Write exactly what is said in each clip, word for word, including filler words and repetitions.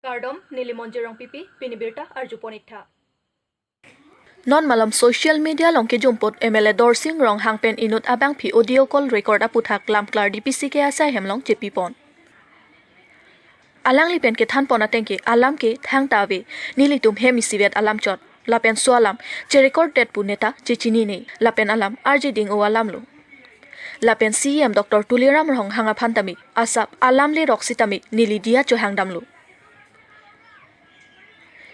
Kardom, neli Monjir Rongpipi, pini birta arjupon iktha. Non malom social media along kejum apot M L A Dorsing Ronghang pen inut abangpi audio call record aputhak lamklar D P C K asai hem along chepipon. Alangli pen kethanpon ateng ke alam ke thangta ave, nelitum hem isivet alam chot. Lapen so alam cherecord det pu neta chechinine, lapen alam arje ding-o alam lo. Lapen C E M Doctor Tuliram Ronghang aphan tame asap alam lerok sitame neli diya chohang damlo.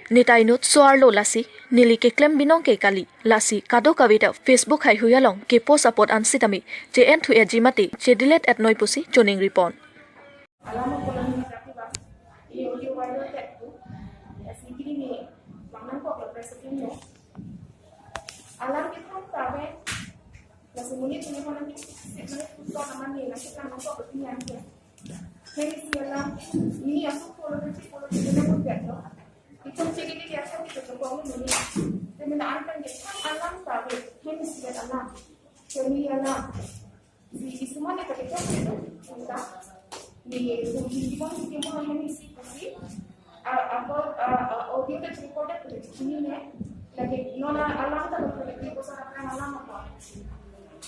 Neta inut so-arlo lasi neli keklem binong ke kali, lasi kadokave ta Facebook haihui along kepost apot an sitame che-en thu-etji mate che-delete-et noi pusi choningripon. Alam ako lang ni dati ba, ini audio viral tet tu, ya, sige ni, lang nangkok lo president lo. Alam kita tabe, ya, semuanya punya mana ni, sip na itu nama ni, na kita nangkok lo punya aja. Jadi si alam ini, aku follow nanti, follow nanti, nanti pun tet lo. Itu jadi ni, ya, saya kita kepong ini. Jadi na ankan dia, alam tabe, ini si alam, jadi alam. Si isuman ni kaki chok itu, kita. Ni kunci di bawah, di bawah ini si kunci. Ah, apa, ah, ah, audio ta record pu chechinine. Lake non alam ta record, di bawah sana kan alam apa.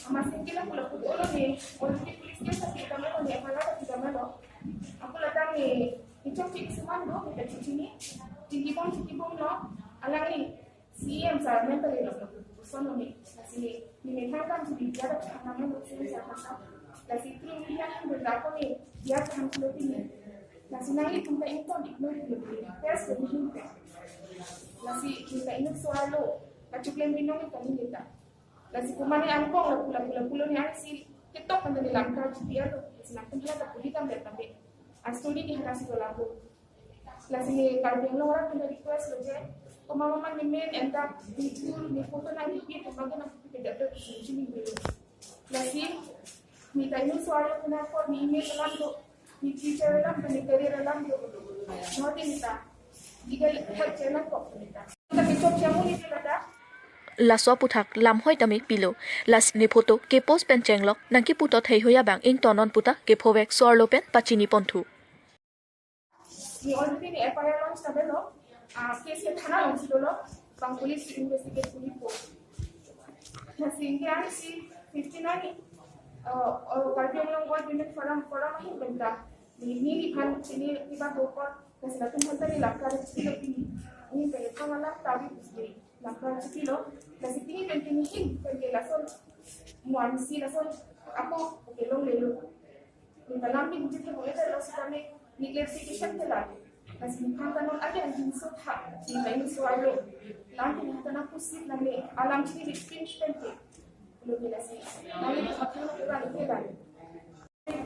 Ama singkila pula put olo ni, already police case ta kita melo ni, apa lagi kita melo. Ako la tang ni, ichok chik isuman do, kita chechini. Chingki bom, chingki bom lo. Alang ni, C E M sir mentally lo, lo, lo, lo, sono ni, lasi ni, ni methang kam si biar ada anak lo, C E M sir masa. Lasi through media kan berlaku ni, biar paham lo ni. Lasi nanglitum ta ingkon ignore lo ni, test lo ni. Lasi kita inut so-arlo, kachuklem binong kami kita. Lasi kumani angkong la pula pula pulo ni ang si ketok kan ni lamklar G P R lo, lasi nangtum hala ta puli kam le tambe. Asturi ni hala si lo lambo. Lasi ni Karbi Anglong orang kena request lo je, pemahaman ni men endak video ni photo nang ipi tu makan nang ipi ke dapet solution ni dulu. Lasi ni ta inut so-arlo kena call ni email alam tu, ni teacher alam tu, ni career alam tu. Nanti ni ta, jika help channel kok ni ta. Kita kecok jamu ni tu lada. Laso aputhak lamhoi tame pilo, lasi ni photo kepost pen chenglok nangkepu thot heihui abang ingtonnon puta kephovek so-arlo pen pachinipon thu. Ni already ni F I R launch ta belo, ah, case ke thana along si dolo, bang police investigate kuri po. Lasi ingke ang si fifty nine, ah, ah, Karbi Anglong All Women Forum, forum ahin benda. Ni, ni, ni phan, ni, ni ba bokor, lasi latum phan ta ni lamklar chipilo pini. Ni pele thang alam tabi ni lamklar chipilo. Lasi pini pen pini hin, pen ke lason, muan si lason, ako, oke, long lelo. Ni ta lam pini jithe mo eta lo sitame ni clarification thela. Lasi ni phan ta non ake anjin so tha, ni ta inut so-arlo. Lam pini ta na pusit lang ni, alam chini ni pin pen ke. Lo ni lasi. Nang ni ta phan ta ni thela.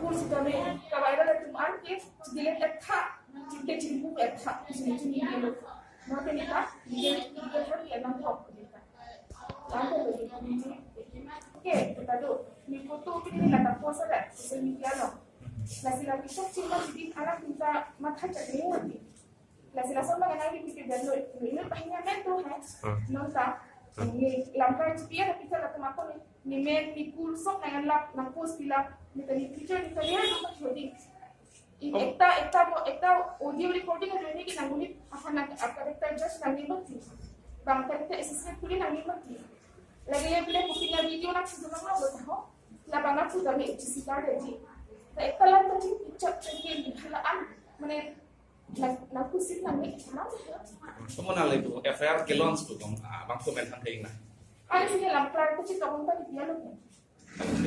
Kur sitame, kabai ra tum an ke, delete et tha, chike chimpu et tha, chini chini ke lo. Mo ke ni ta, ni ke, ni ke tha, ni anam thok ni ta. Lampo lagi kunci. Oke, kita do. Ni photo pini lata post ada social media lo. Lasi lagi sok cuma jadi anak kita matha jadi ni. Lasi lason bang nang di pikir dan lo. Ini banyak men tu hai. Hmm. Nonta. Hmm. Ni lamklar G P R kita lata mako ni. Ni men ni kur sok nang lap nang post pilap. Ni tadi picture ni tadi ada apa jadi. In Oh. Ekta, ekta mo, ekta audio recording ajoine ke nangli aphan nang, ah, character judge nangli mati. Bang character assessment kuri nangli mati. Lagi le bile booking na video nang sudah nang lo taho. Labang nang sudah me H C card aji. Ta ekta lam ta ching picture ching ke hala an, mane nang, nang kusin nang me nang. Kamu nang le tu F I R ke launch tu kamu, ah, bang komen han thai na. Kali sini lamklar ta ching kamu tadi dia lo.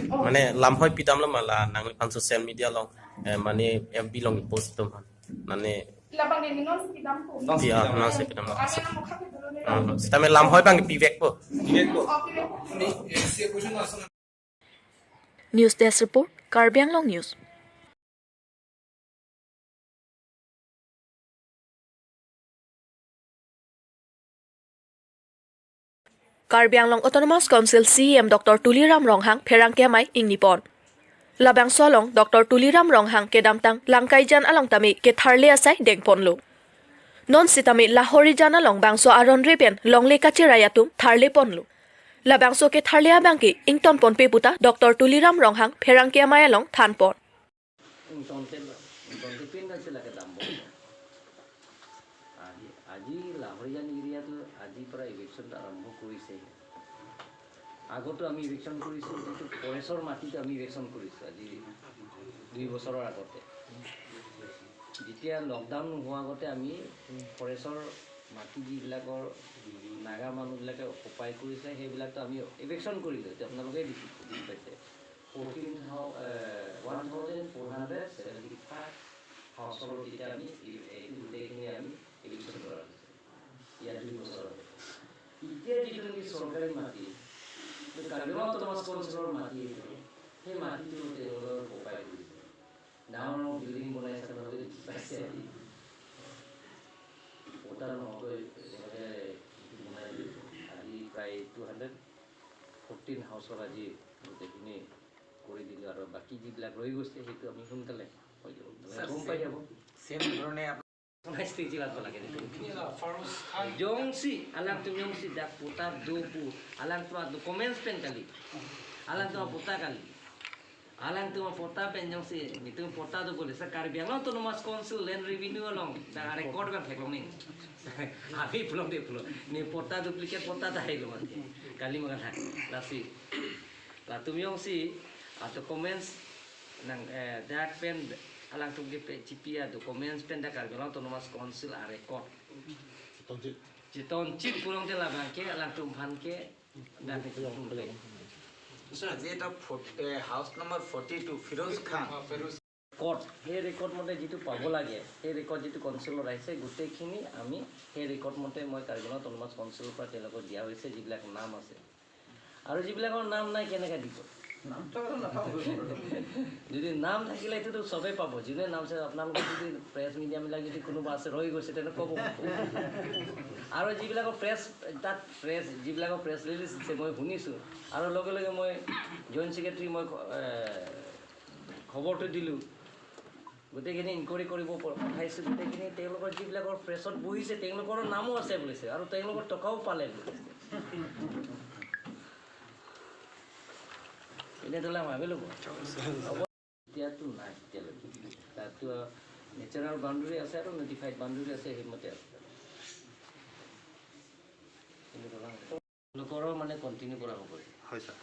Mane lamhoi pidam lo ma la nangliphan social media along, eh, mane F B along post atum aphan. Mane Labang ni non si pidam ko. Non si ya, pidam. Non si pidam lo. Ame na mukha ke dulu ni. Ah, sitame lamhoi bang pivek po. Pivek po. Oh, pivek po. Ni, eh, si question na sana. News Desk Report, Karbi Anglong News. Karbi Anglong Autonomous Council C E M Doctor Tuliram Ronghang pherangke amei ingnipon. Labangso along Doctor Tuliram Ronghang kedamtang Langkaijan along tame ketharle asai dengponlo. Non sitame Lahorijan along bangso aron re pen longle kacherai atum tharleponlo. Labangso ketharle abang ke ingtonponpe puta Doctor Tuliram Ronghang pherangke amei along thanpon. Ingtonte, ingtonte pin na sila kedam bo. আৰম্ভ কৰিছে। আগতো আমি ইভিকশ্যন কৰিছোঁ, যিটো ফৰেষ্টৰ মাটিটো আমি ইভিকশ্যন কৰিছোঁ আজি দুই বছৰৰ আগতে। যেতিয়া লকডাউন নোহোৱা আগতে আমি ফৰেষ্টৰ মাটি যিবিলাকৰ নাগা মানুহবিলাকে অকুপাই কৰিছে, সেইবিলাকতো আমি ইভিকশ্যন কৰিলোঁ। এতিয়া আপোনালোকে দেখি-, দেখি পাইছে। ফৰ্টিন থাউ-, uh, one thousand four hundred seventy five houses যেতিয়া আমি এই, এইটো গোটেইখিনি আমি ইভিকশ্যন কৰা হৈছে। ইয়াত দুই বছৰ। এতিয়া যিটো নেকি চৰকাৰী মাটি, এইটো কাৰ্বি আংলং অট'নমাছ কাউন্সিলৰ মাটি এইটো, সেই মাটিটো তেওঁলোকে অকুপাই কৰিছে। ডাঙৰ ডাঙৰ বিল্ডিং বনাইছে, আপোনালোকে দেখি পাইছে আজি। পটা নোহোৱাকৈ তেওঁলোকে এইটো বনাই দিলে। আজি প্ৰায় টু হাণ্ড্ৰেড ফৰ্টিন হাউচৰ আজি গোটেইখিনি কৰি দিলোঁ আৰু বাকী যিবিলাক ৰৈ গৈছে সেইটো আমি সোনকালে হৈ যাব। আপোনালোকে ছাৰ, গম পাই ছেম, যাব। ছেম ধৰণে up- Nice to meet you, Alpha Lageni. Jongsi, alangtum jongsi dak pota do pu, alangtum a-documents pen kali. Alangtum a-pota kali. Alangtum a-pota pen jongsi, netum pota do pu le, sa Karbi Anglong Autonomous Council Land Revenue along, dak record bang theklong ning. Abi pulang de pulang. Ne pota duplicate pota ta hai lo mati. Kali makan hai. Lasi. Latum jongsi a-documents nang, eh, dak pen alangtum kepachipi a-documents pen dak Karbi Anglong Autonomous Council a-record. Chiton chit. Chiton chit pulang te labang ke alangtum aphan ke dak chiton chit. Sir, আজি এটা forty-, uh, house number forty two, Firoz Khan. Record, সেই record মতে যিটো পাব লাগে, সেই record যিটো কাউন্সিলত আহিছে, গোটেইখিনি আমি সেই record মতে মই কাৰ্বি আংলং অট'নমাছ কাউন্সিলৰ পৰা তেওঁলোকক দিয়া হৈছে, যিবিলাক নাম আছে। আৰু যিবিলাকৰ নাম নাই, কেনেকে দিব? নামটো আৰু নাপাব। যদি নাম থাকিলে এইটোতো চবেই পাব। যোনে নাম চাই, আপোনালোকৰ যদি প্ৰেছ মিডিয়াবিলাক যদি কোনোবা আছে, ৰৈ গৈছে, তেনে ক'ব। আৰু যিবিলাকৰ প্ৰেছ, তাত প্ৰেছ, যিবিলাকৰ প্ৰেছ ৰিলিজ দিছে, মই শুনিছোঁ। আৰু লগে লগে মই জইণ্ট ছেক্ৰেটাৰী মই খ-, এ, খবৰটো দিলোঁ। গোটেইখিনি ইনকুৱাৰী কৰিব প-, পঠাইছোঁ। গোটেইখিনি তেওঁলোকৰ যিবিলাকৰ প্ৰেছত বহিছে, তেওঁলোকৰ নামো আছে বুলিছে, আৰু তেওঁলোকৰ টকাও পালে বুলিছে। এনেদৰে আমাৰ available। এতিয়াতো নাই, এতিয়ালৈকে। তাততো নেচাৰেল বাউণ্ডেৰী আছে আৰু নটিফাইড বাউণ্ডেৰী আছে, সেইমতে আছে। কিন্তু ধৰা, তেওঁলোকৰো মানে কণ্টিনিউ কৰা হ'ব। হয়, ছাৰ।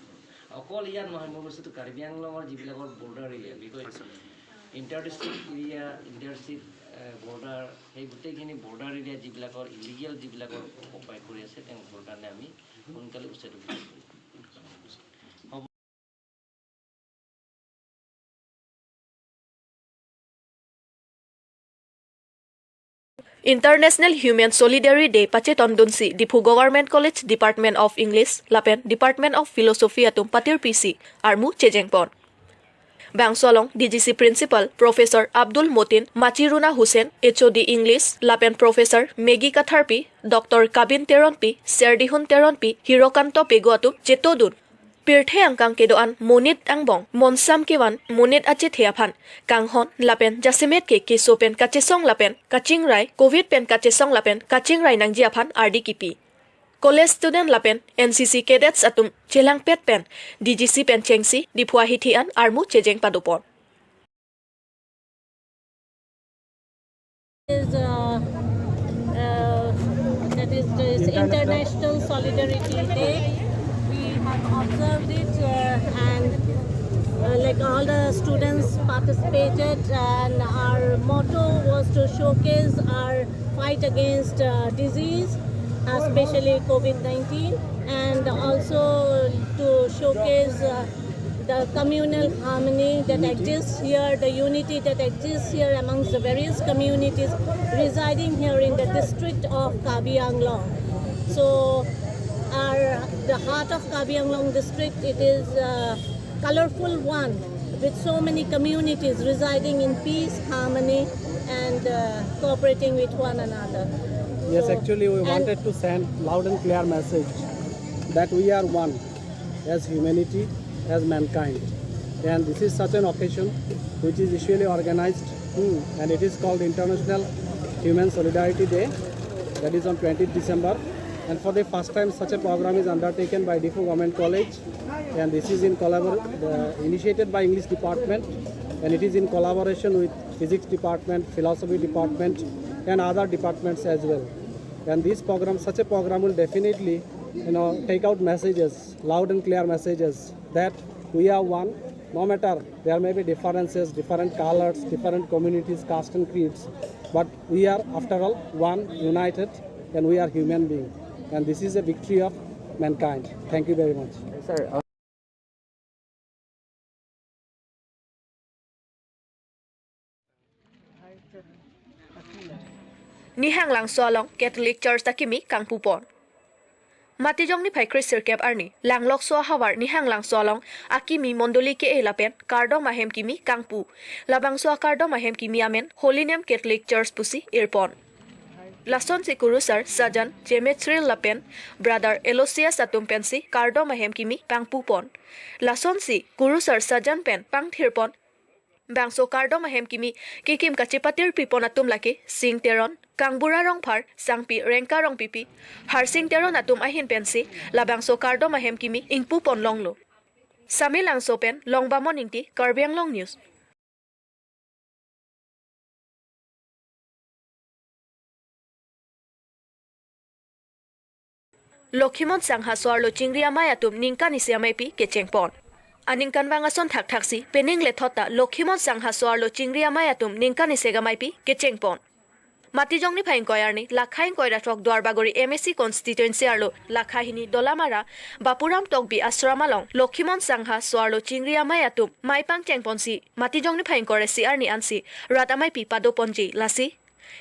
অকল ইয়াত নহয়, মই কৈছোঁতো কাৰ্বি আংলঙৰ যিবিলাকৰ বৰ্ডাৰ এৰিয়া, বিকজ হয়, sir. Inter district area, inter state, uh, border, সেই গোটেইখিনি বৰ্ডাৰ এৰিয়া যিবিলাকৰ ইলিগেল যিবিলাকৰ অকুপাই কৰি আছে, তেওঁলোকৰ কাৰণে আমি সোনকালে উচ্ছেদ অভিযান কৰিম। হ'ব। International Human Solidarity Day pachetongdunsi Diphu Government College Department of English lapen Department of Philosophy atum patirpisi armu chejengpon. Bangso along D G C Principal Professor Abdul Motin, Machiruna Hussain, H O D English, lapen Professor Maggie Katharpi, Doctor Kabin Teronpi, Serdihun Teronpi, Hirokanto Pegu atum chetongdun. Pirthe angkang kedo-an monit angbong, monsam kevan monit achethe aphan kanghon lapen jasemet ke keso pen kachesong lapen kachingrai, covid pen kachesong lapen kachingrai nangji aphan ardi kipi. College student lapen N C C cadets atum chelangpet pen D G C pen chengsi Diphu ahithi an armu chejeng padopon. Is, uh, uh, that is this International Solidarity Day. We have observed it, uh, and, uh, like, all the students participated, and our motto was to showcase our fight against, uh, disease, especially covid nineteen, and also to showcase, uh, the communal harmony that exists here, the unity that exists here amongst the various communities residing here in the district of Karbi Anglong. So, our, the heart of Karbi Anglong district, it is a colorful one with so many communities residing in peace, harmony, and, uh, cooperating with one another. Yes, so, actually, we and wanted to send loud and clear message that we are one as humanity, as mankind. And this is such an occasion which is usually organized, hmm, and it is called International Human Solidarity Day, that is on twentieth December. And for the first time, such a program is undertaken by Diphu Government College, and this is in collabor-, uh, initiated by English Department, and it is in collaboration with Physics Department, Philosophy Department, and other departments as well. And this program, such a program will definitely, you know, take out messages, loud and clear messages that we are one, no matter there may be differences, different colors, different communities, caste and creeds, but we are, after all, one, united, and we are human being. And this is a victory of mankind. Thank you very much. Nihanglangso along Catholic Church ta kimi kangpupon. Matijong niphai kresirkep arni, Langlokso ahavar Nihanglangso along akimi mondoli ke-e lapen kardom ahem kimi kangpu. Labangso akardom ahem kimi amen Holy Name Catholic Church pusi irpon. Lasonsi Kurusar Sajan Chemetsril lapen Brother Elosias atum pensi kardom ahem kimi pangpupon. Lasonsi Kurusar Sajan pen pangthirpon. Bangso kardom ahem kimi kekim kachepatirpipon atum lake Sing Teron, Kangbura Rongphar, Sangpi Rengka Rongpipi, Harsing Teron atum ahin pensi labangso kardom ahem kimi ingpupon longlo. Samelangso pen Longbamon Ingti, Karbi Anglong News. Lokhimon Sangha so-arlo chingri amei atum ningkan isi ameipi kechengpon. Aningkanvang ason thakthaksi penang lethot ta Lokhimon Sangha so-arlo chingri amei atum ningkan isi ameipi kechengpon. Matijong niphai ingkoi arni, lakha ingkoi ra throk Duarbagori M A C constituency arlo lakha hini Dolamara Bapuram Tokbi Ashram along Lokhimon Sangha so-arlo chingri amei atum mei pangchengponsi Matijong niphai ingkoi ra isi arni ansi rat ameipi padoponji. Lasi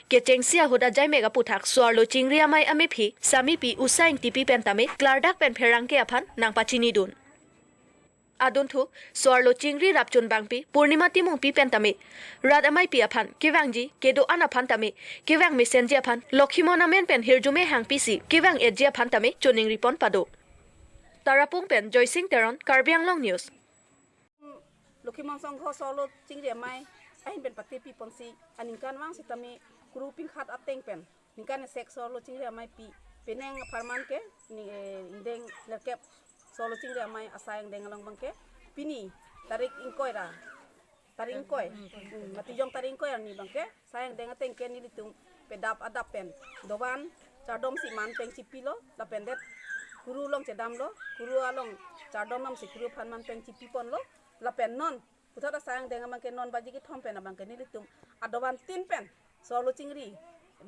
kechengsi ahut ajaimek aputhak so-arlo chingri amei amephi Samipi Usha Ingtipi pen tame klardak pen pherangke aphan nangpachinidun. Adunthu so-arlo chingri rapchun bangpi Purnima Timungpi pen tame rat ameipi aphan kevangji kedo-an aphan tame kevang mesenji aphan Lokhimon amen pen hirjume hangpisi kevang-etji aphan tame choningripon pado. Tarapung pen Joysing Teron, Karbi Anglong News. Lokhimon Sangha so-arlo chingri amei ahin pen patirpiponsi aningkanvang sitame Kuru Pingkhat ateng pen ningkan isek so-arlo chingri ameipi penang apharman ke ni, eh, ingdeng nerkep so-arlo chingri amei asai angdeng along bangke pini tarik ingkoi ra, tarik ingkoi, hmm, Matijong tarik ingkoi arni bangke asai angdeng ateng ke nelitum pedap adap pen dovan chardomsi manpeng chipilo, lapen det Kuru along chedamlo, Kuru along chardomdamsi Kuru aphan manpeng chipiponlo, lapen non puthot asai angdeng abangke non baji kethom pen abangke nelitum adovantin pen so-arlo chingri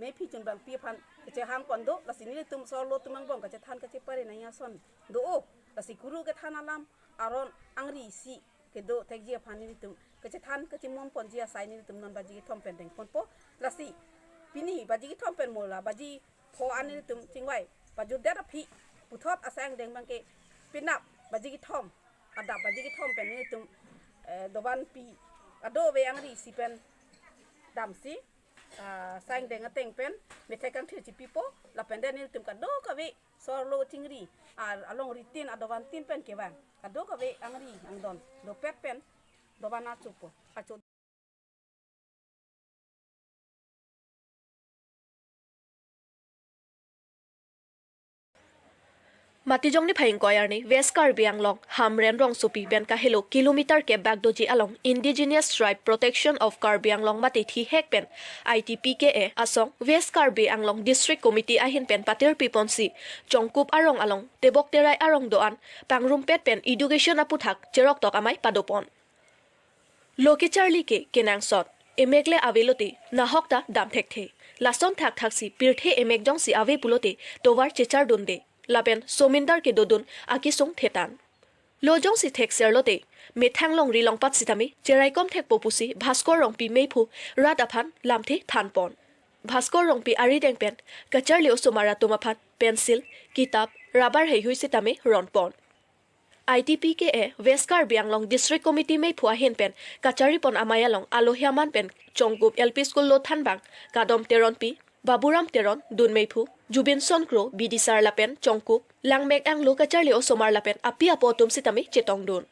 mephi chun bangpi aphan kechehangpon do. Lasi nelitum so-arlo atum angbong kachethan kachepare nangji ason do-o. Lasi Kuru kethan alam aron angri isi kedo thekji aphan nelitum kachethan kachemonponji asai nelitum non baji kethom pen dengponpo. Lasi pini baji kethom pen mo la baji pho an nelitum chingvai pajutdet aphi puthot asai angdeng bangke penap baji kethom, adap baji kethom pen nelitum, eh, dovanpi ado ave angri isi pen damsi, ah, asai angdeng ateng pen methek kangthir chipipo, lapen det nelitum kadokave so-arlo chingri, ah, alongritin adovantin pen kevang kadokave angri angdon dopet pen dovan achupo, achu. Matijong niphai ingkoi arni West Karbi Anglong Hamren rongsopi pen kahelo kilometer kep bak doji along Indigenous Tribe Protection of Karbi Anglong mate thihek pen I T P K A asong West Karbi Anglong District Committee ahin pen patirpiponsi Chongkup arong along tebok terai arong do-an pangrumpet pen education aputhak cheroktok amei padopon. Lo kecharli ke kenangsot, emek le avelote nahok ta dam thekthe. Lason thakthaksi pirthe emek jongsi ave pulote tovar chechardunde, lapen somindar kedodun akesung thetan. Lo jongsi thekserlote methang longri longpat sitame cheraikom thekpo pusi Bhaskor Rongpi meiphu rat aphan lamthe thanpon. Bhaskor Rongpi arideng pen kacharli osomar atum aphan pencil, kitap, rubber heihui sitame ronpon. I T P K A West Karbi Anglong District Committee meiphu ahin pen kacharipon amei along alohi aman pen Chongkup L P School lo thanbang Kadom Teronpi, Baburam Teron, dun meiphu, Jubinson Kro, Bidisar lapen Chongkup, Langmek Anglo kacharli osomar lapen api apo atum sitame chetongdun.